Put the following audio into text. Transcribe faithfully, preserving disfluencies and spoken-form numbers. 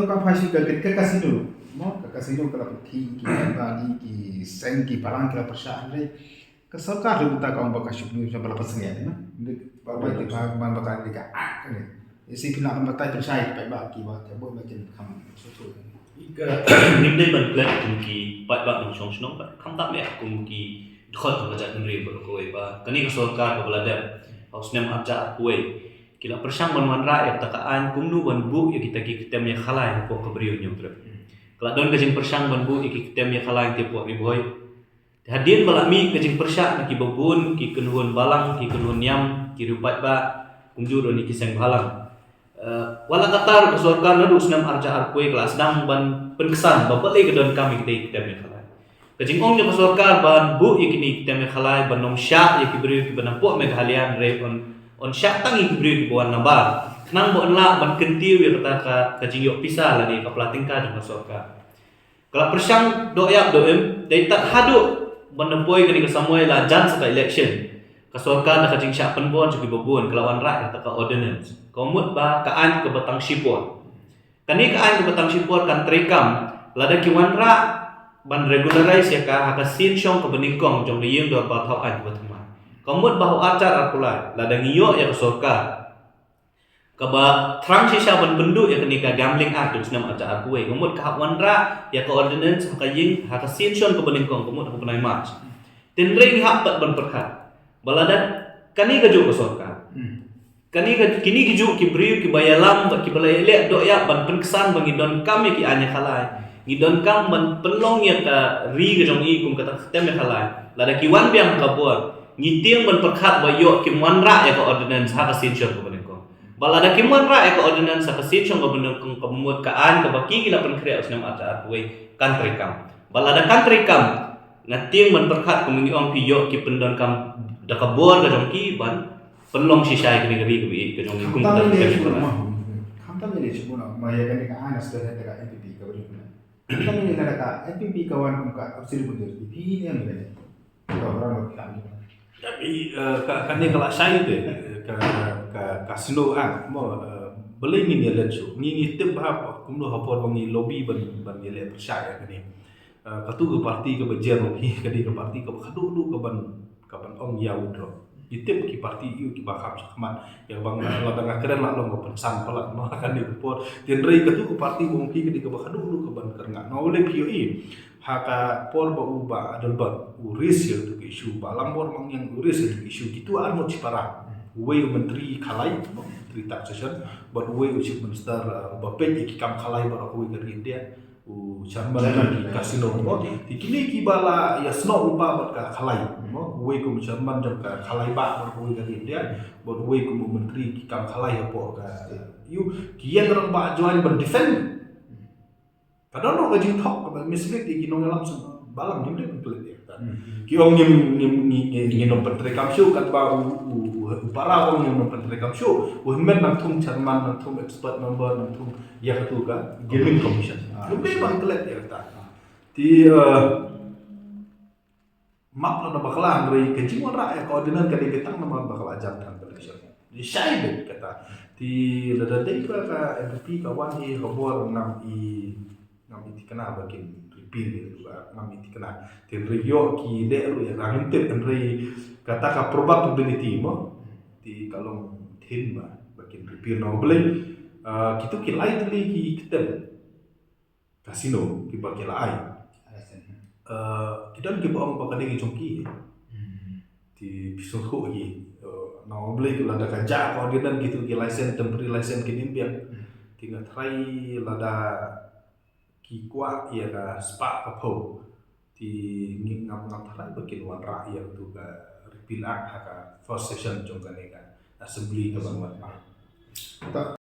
Ka phai sha ka, ka casino, mo, ka casino ka la pyrkhih, ki paidbah, ki seng, ki balang ki la pyrshah, hynrei ka sorkar ruh mynta ka ong ba ka shu pynlong sha ba la pyrshah, no? Ba ba ki ba ba ka, ka act ne. Isi pynah ban batai pyrshah ki paidbah ki ba ka bun ba kin kham shu tu. Ka nim dei ban klet kum ki paidbah nongshong shnong, khamtam eh kum ki dkhot jong ka jaitbynriew ba kawei ba kane ka sorkar ka ba la dep ha u snem arhajar arphew wei. Ki la pyrshang ban wanrah ïa kata ka aiñ kumno ban buh ïa kita ki kyntem ïakhalai hapoh ka Bri u Hynñiewtrep. Ka la don ka jingpyrshang ban buh ïa ki kyntem ïakhalai hangtei hapoh Ri Bhoi. Te hadien ba la mih ka jingpyrshah na ki babun, ki kynhun balang, ki kynhun niam, ki riew paidbah, kumjuh ruh na ki seng bhalang. Eh, wat la katta ka sorkar naduh u snem arhajar arphew wei ka la sdang ban pynksan ba balei ka donkam ïa kita ki kyntem ïakhalai. Ka jingong jong ka sorkar ban buh ïa kine ki kyntem ïakhalai ban ym shah ïa ki briew kiba na poh Meghalaya, hynrei yn, yn shah tang ïa ki briew kiba wan nabar, khnang ba yn lah ban kyntiew ïa kata ka, ka jingïoh pisa lane ka pla tyngka jong ka sorkar. Ka la pyrshang doh ïap doh im, dei tad haduh ban da poi kane ka samoi la jan sa ka election, ka sorkar da ka jingshah pynbor jong kiba bun ka la wanrah ïa kata ka ordinance, ka mut ba ka aiñ kaba tang shipor. Kane ka aiñ kaba tang shipor kan treikam lada ki wanrah ban regularize ïa ka ha ka sien shong kaba nyngkong jong ka ïing dorbar thaw aiñ kaba thymmai. Ka mut ba ha u arhajar arphew lai, lada ngi ïoh ïa ka sorkar kaba thrang shisha ban pynduh ïa kane ka Gambling Act u snem arhajar arphew wei, ka mut ka hap wanrah ïa ka ordinance ha ka ïing, ha ka sien shong kaba nyngkong, ka mut ha u bnai March. Hynrei ngi hap pat ban pyrkhat ba lada kane kajuh ka sorkar, kane ka, kine kijuh ki briew kiba ïalam bad kiba la ïaleh doh ïap ban pynksan ba ngi donkam ïa ki aiñ ïakhalai, ngi donkam ban pynlong ïa ka ri ka jong ngi kum kata ka kyntem ïakhalai, lada ki wan biang ha ka bor, ngi tieng ban pyrkhat ba ïoh kim wanrah ïa ka ordinance ha ka sien shong kaba nyngkong. Ba lada kim wanrah ïa ka ordinance ha ka sien shong kaba nyngkong, ka mut ka aiñ kaba ki, ki la pynkhreh u snem arhajar arphew wei kan treikam. Ba lada kan treikam, nga tieng ban pyrkhat kum ngi ong, phi ïoh ki pyndonkam da ka bor ka jong ki ban pynlong shisha ïa kane ka ri kaba ïeit ka jong ngi kum kata ka kyntem ïakhalai. Khamtam ïa leh shuh mo, ma ïa kane ka aiñ na sdang da ka N P P kaba ri. Khamtam ïa leh da ka N P P ka wan kum ka opposition, phi ne em ne. Ka ram ka kam. Tapi, eh, ka, kane ka la shai te, ka, ka, ka casino act mo, eh, balei ngin ïa leh shuh. Ngi, ngi tip ba kumno ha por ba ngi lobby ban, ban ïa leh pyrshah ïa kane. Eh, katu ka party kaba jer mo phi, kane ka party kaba khadduh duh kaban, kaban ong ïa withdraw. Ngi tip ki party ïa kiba kham shakhmat, ïa ba nga, lada nga kren la long ba pynsan palat mo, kane ka por. Hynrei katu ka party ba ong phi kane kaba khadduh duh kaban kyrngah. Nga ong leh phi ïohi. Ha ka por ba u Bah Adelbert u raise ïa katu ka issue, Bah Lamborn Mangyang u raise ïa katu ka issue, kitu arngut shipara. Uwei u Myntri Khalai, Myntri Taxation, bad uwei u Chief Minister, uh, uba peit ïa ki kam khalai baroh kawei ka ri India, u Chairman jong ki casino, mo. Te kine kiba la ïasnoh lypa bad ka khalai, mo. Uwei kum u Chairman jong ka khalai bah baroh kawei ka ri India, bad uwei kum u Myntri ki kam khalai hapoh ka, ïa ki ïeng rangbah jwai ban defend. Ka don ruh ka jingthok kaba mislead ïa ki nongïalam sngewbha, ba lam ngim dei ban klet ïa kata. Ki ong ngim, ngim, ngi, ngi, ngin ym pyntreikam shuh, katba u, u, u, u para ong ngim ym pyntreikam shuh. U hynmen nang thung chairman, nang thung expert member, nang thung ïa katu ka gaming commission. Ngim dei ban klet ïa kata. Te, eh, map lada bakla, hynrei ka jingwanrah ïa ka ordinance ka dei tang namar ba ka la jan tang ka election. Dei shai beit kata. Te lada dei ba ka N P P ka wan hi ha bor, ngam i, ngam i thikna ba kin repeal ïa katu, ngam i thikna. Te hynrei ïoh ki leh ruh ïa ka, ngim tip, hynrei kata ka probability mo. Te ka long thin ba, ba kin repeal, namar balei, ah, kitu ki lai tylli ki kyntem casino kiba ki la ai. License. Eh, ki don kiba ong ba ka dei jong ki. Hmm. Te phi sngewthuh hi. Eh, namar balei lada ka jia ka ordinance, kitu ki license, temporary license kin im biang. Hmm. Te nga tharai lada ki kwah ïa ka spah ka phew, te ngi, ngam, ngam tharai ba kin wanrah ïa katu ka Repeal Act ha ka first session jong kane ka assembly kaban wan. Ta